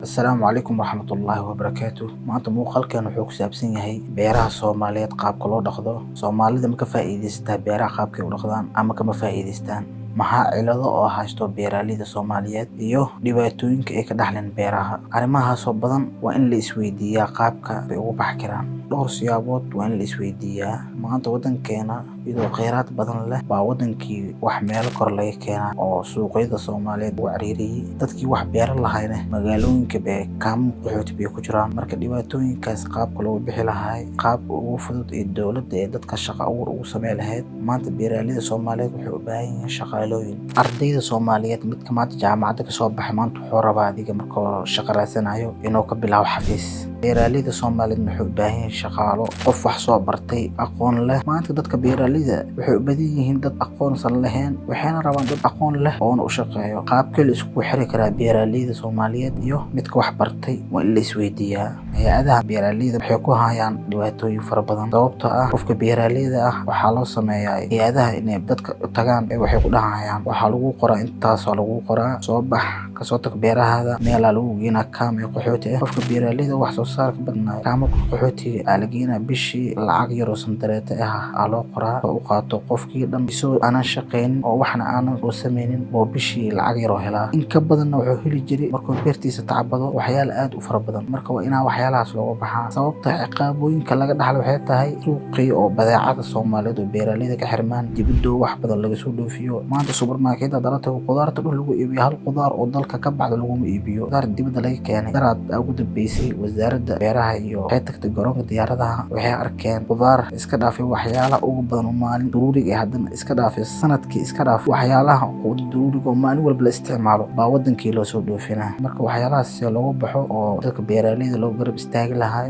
Asalaamu calaykum waraxmatullaahi wabarakaatu. Maanta muuqaalkan wuxuu ku saabsan yahay beeraha Soomaaliyeed, qaabka loo dhaqdo. Soomaalida ma ka faa'iidaysataa beeraha qaabkay u dhaqdaan ama kama faa'iidaystaan? Maxaa cilado oo haysto beeraleyda Soomaaliyeed iyo dhibaatooyinka ay ka dhaxleen beeraha? Arrimahaasoo badan waa in la isweydiiyaa. Qaabka bay ugu baxi karaan dhowr siyaabood waa in la isweydiiyaa. Maanta wadankeena iyadoo kheyraad badan leh baa wadankii wax meelo kor laga keenaa oo suuqyada Soomaaliyeed ugu cariiriyey. Dadkii wax beero lahayna magaalooyinka bay kaamam qaxooti bay ku jiraan. Marka dhibaatooyinkaas qaabka loogu bixi lahay, qaabka ugu fudud ee dowladda ee dadka shaqo abuur ugu sameyn lahayd. Maanta beeraleyda Soomaaliyeed waxay u baahan yihiin shaqaalooyin. Ardayda Soomaaliyeed, midka maanta jaamacadda kasoo baxay, maanta wuxuu rabaa adiga markuu shaqo raadsanayo inuu ka bilaabo xafiis. Beeraleyda Soomaaliyeed waxay u baahan yihiin shaqaalo, qof wax soo bartay, aqoon leh. Maanta dadka beeraleyda waxay u badan yihiin dad aqoonsan lahayn, waxayna rabaan dad aqoon leh oona u shaqeeyo. Qaabkee la iskugu xiri karaa beeraleyda Soomaaliyeed iyo midka wax bartay waa in la isweydiiyaa. Hay-adaha beeraleyda waxay ku hayaan dhibaatooyin fara badan, sababtoo ah qofka beeraleyda ah waxaa loo sameeyaa hay-adaha inay dadka u tagaan. Waxay ku dhahayaan: "Waxaa lagu qoraa, intaasoo lagu qoraa, soo bax, kasoo tag beerahaada, meelaa lagu geenaa kaam ee qaxooti ah." Qofka beeraleyda wax soo saarka badnaa kaamka qaxootiga aa la geenaa. Bishii lacag yaroo sandareeta ah aa loo qoraa oo u qaato. Qofkii dhan isoo aanan shaqeynin oo waxna aanan oo sameynin oo bishii lacag yaroo helaa, in ka badanna wuxuu heli jiray markuu beertiisa tacbado waxyaala aad u fara badan. Marka waa inaa waxyaalahaas looga baxaa. Sababta ciqaabooyinka laga dhaxlo waxay tahay suuqii oo badeecada Soomaaliyeed oo beeraleyda ka xirmaan, dibadoo wax badan laga soo dhoofiyo. Maanta supermarket hadda la tago, qudaarta dhul lagu iibiyo, hal qudaar oo dalka ka baxda laguma iibiyo, qudaar dibadda laga keenay. Daraad ugu dambeysay wasaaradda beeraha iyo waxay tagtay garoonka diyaaradaha, waxay arkeen qudaar iska dhaafay, waxyaalaha ugu badan oo maalin daruuriga ah, haddana iska dhaafay sanadkii, iska dhaafay waxyaalaha daruuriga oo maalin walba la isticmaalo baa wadankii loo soo dhoofinaa. Marka waxyaalahaas si looga baxo oo dadka beeraleyda loo garab istaagi lahaa.